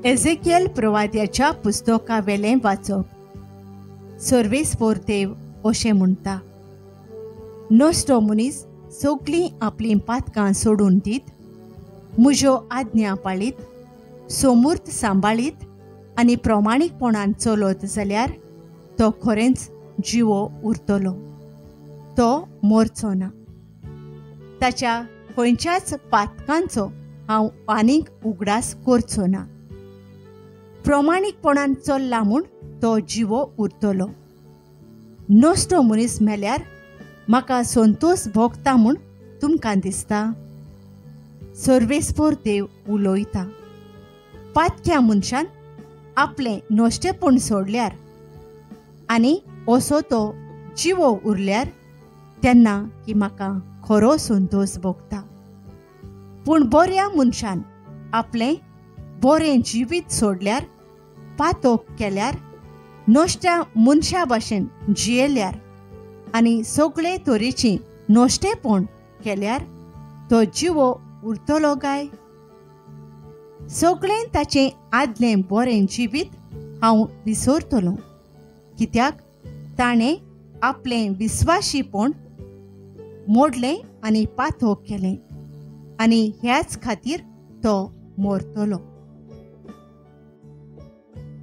एझेकियल प्रवाद्याच्या पुस्तकावेलें वाचप. सर्वेस्पोर देव अशें म्हणटा, नश्टो मनीस सगळीं आपलीं पातकां सोडून दीत, म्हज्यो आज्ञा पाळीत, सोमूर्त सांबाळीत आनी प्रमाणीकपणान चलत जाल्यार तो खरेंच जिवो उरतलो, तो मरचो ना. ताच्या खंयच्याच पातकांचो हांव आनीक उगडास करचो ना. प्रमाणीकपणान चल्ला म्हूण तो जिवो उरतलो. नश्टो मनीस मेल्यार म्हाका संतोश भोगता म्हूण तुमकां दिसता? सर्वेस्पोर देव उलयता, पातक्या मनशान आपलें नश्टेपण सोडल्यार आनी असो तो जिवो उरल्यार तेन्ना की म्हाका खरो संतोश भोगता. पूण बऱ्या मनशान आपलें बरें जिवीत सोडल्यार, पातोक केल्यार, नश्ट्या मनशा भाशेन जियेल्यार आनी सगळे तरेची नश्टेपण केल्यार तो जिवो उरतलो काय? सगळें ताचें आदलें बरें जिवीत हांव विसरतलो, कित्याक ताणें आपलें विस्वाशीपण मोडलें आनी पातोक केलें आनी ह्याच खातीर तो मरतलो.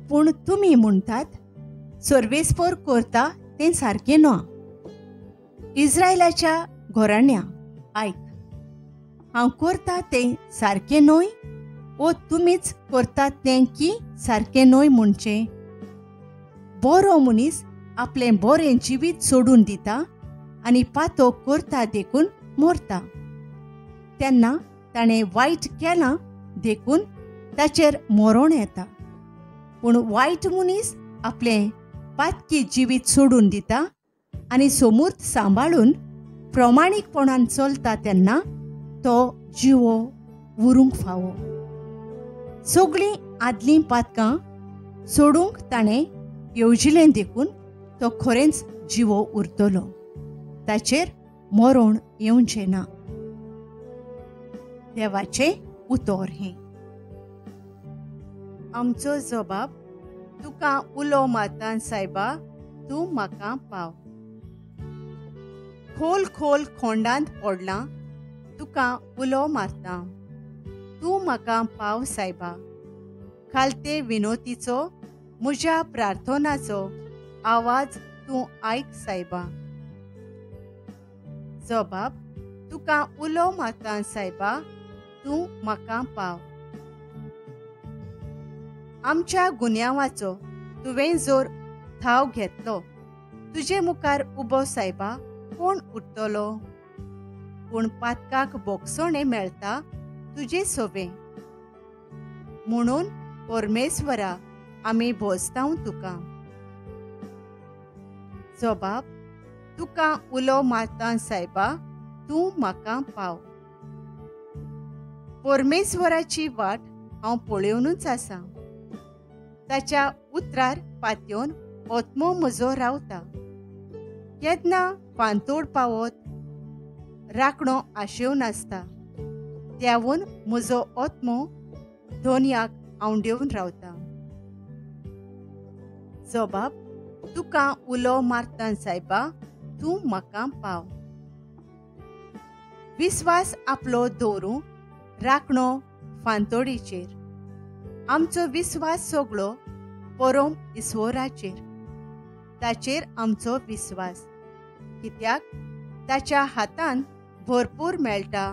पूण तुमी म्हणटात, सर्वेस्पोर करता तें सारकें ना. इस्रायलाच्या घराण्या आयक, हांव करता तें सारकें न्हय, ओ तुमीच करतात तें की सारकें न्हय म्हणचें? बरो मनीस आपलें बरें जिवीत सोडून दिता आनी पातोक करता देखून मरता. तेन्ना ताणें वायट केलां देखून ताचेर मरण येता. पूण वायट मनीस आपलें पातकी जिवीत सोडून दिता आनी सोमूर्त सांबाळून प्रमाणीकपणान चलता तेन्ना तो जिवो उरूंक फावो. सगळीं आदलीं पातकां सोडूंक ताणें येवजिलें देखून तो खरेंच जिवो उरतलो, ताचेर मरण येवचें ना. देवाचें उतर हें. आमचो जबाब, तुका उलो मारता सायबा, तूं म्हाका पाव. खोल खोल खोंडांत पडलां, तुका उलो मारता, तूं म्हाका पाव सायबा. खालते विनोतीचो म्हज्या प्रार्थनाचो आवाज तूं आयक सायबा. जबाब, तुका उलो मारता सायबा, तूं म्हाका पाव. आमच्या गुन्यांवाचो तुवें जोर थाव घेतलो, तुजे मुखार उबो सायबा कोण उरतलो? पूण पातकाक बोगसणें मेळटा तुजे सोबें, म्हणून परमेश्वरा आमी भोजतांव तुका. जबाब, तुका उलो मारता सायबा, तूं म्हाका पाव. परमेश्वराची वाट हांव पळोवनूच आसा, ताच्या उतरार पातयेवन आत्मो म्हजो रावता. केन्ना फांतोड पावत राखणो आशेवन आसता, त्यावून म्हजो आत्मो धोनयाक आंवडेवन रावता. जबाब, तुका उलो मारता सायबा, तूं म्हाका पाव. विस्वास आपलो दवरूं राखणो फांतोडीचेर, आमचो विस्वास सगळो परोम ईश्वराचेर, ताचेर आमचो विस्वास, कित्याक ताच्या हातान भरपूर मेळटा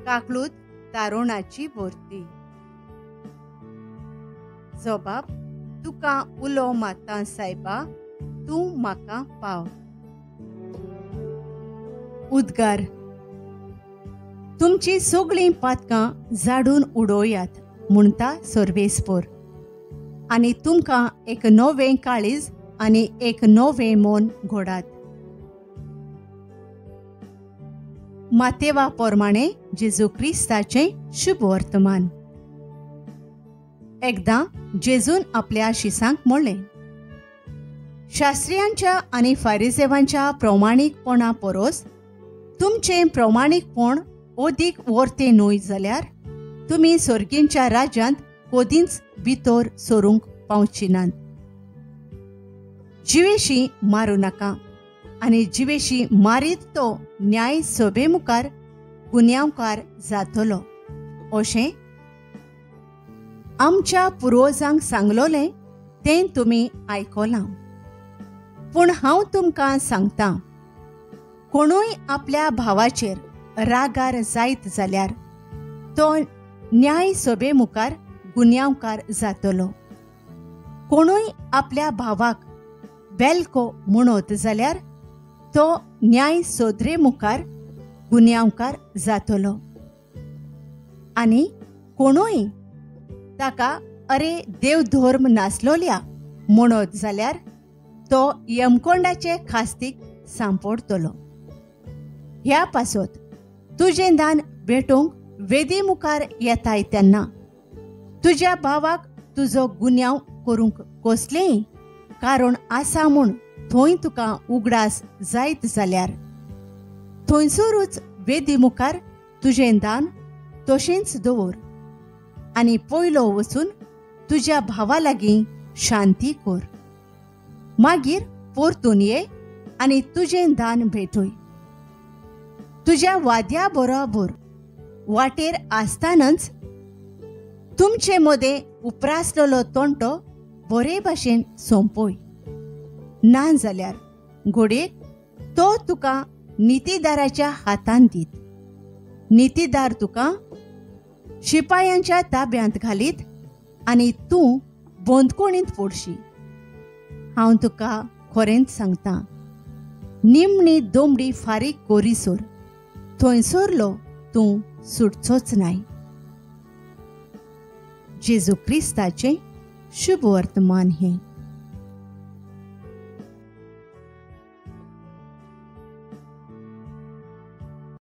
काकलूत तारुणाची भरती. जबाब, तुका उलो मारता सायबा, तूं म्हाका पाव. उद्गार, तुमची सगळीं पातकां झाडून उडोयात म्हणटा सर्वेस्पोर, आनी तुमकां एक नवें काळीज आनी एक नवें मन घोडात. मातेवा प्रमाणे जेजू क्रिस्ताचें शुभ वर्तमान. एकदां जेजून आपल्या शिसांक म्हणलें, शास्त्रियांच्या आनी फारिजेवांच्या प्रमाणीकपणा परस तुमचें प्रमाणीकपण अदीक वर्तें न्हय जाल्यार तुमी सर्गींच्या राज्यांत कोदींच भितर सरूंक पावची नात. जिवेशी मारूं नाका आनी जिवेशी मारीत तो न्याय सभे मुखार गुन्यांवकार जातलो अशें आमच्या पुर्वजांक सांगलोलें तें तुमी आयकलां. पूण हांव तुमकां सांगतां, कोणूय आपल्या भावाचेर रागार जायत जाल्यार तो न्याय सभे मुखार गुन्यांवकार जातलो. कोणूय आपल्या भावाक बेलको म्हणत जाल्यार तो न्याय सोदरे मुखार गुन्यांवकार जातलो. आनी कोणूय ताका अरे देवधर्म नासलोल्या म्हणत जाल्यार तो यमकोंडाचे खास्तीक सांपडटलो. ह्या पासत तुजें दान भेटोवंक वेदी मुखार येताय तेन्ना तुज्या भावाक तुजो गुन्यांव करूंक कसलेंय कारण आसा म्हूण थंय तुका उगडास जायत जाल्यार थंयसरूच वेदी मुखार तुजें दान तशेंच दवर आनी पयलो वचून तुज्या भावा लागीं शांती कर. मागीर परतून ये आनी तुजें दान भेटय. तुज्या वाद्या बरोबर वाटेर आसतनाच तुमचे मदें उप्रासलेलो तोंटो बरे भाशेन सोंपय. ना जाल्यार घडयेक तो तुका नितीदाराच्या हातान दीत, नितीदार तुका शिपायांच्या ताब्यांत घालीत आनी तूं बंदखणींत पडशी. हांव तुका खरेंच सांगता, निमणी दोमडी फारीक कोरीसर थंयसरलो तूं सुटचोच नाय. जेजू क्रिस्ताचें शुभ वर्तमान हें.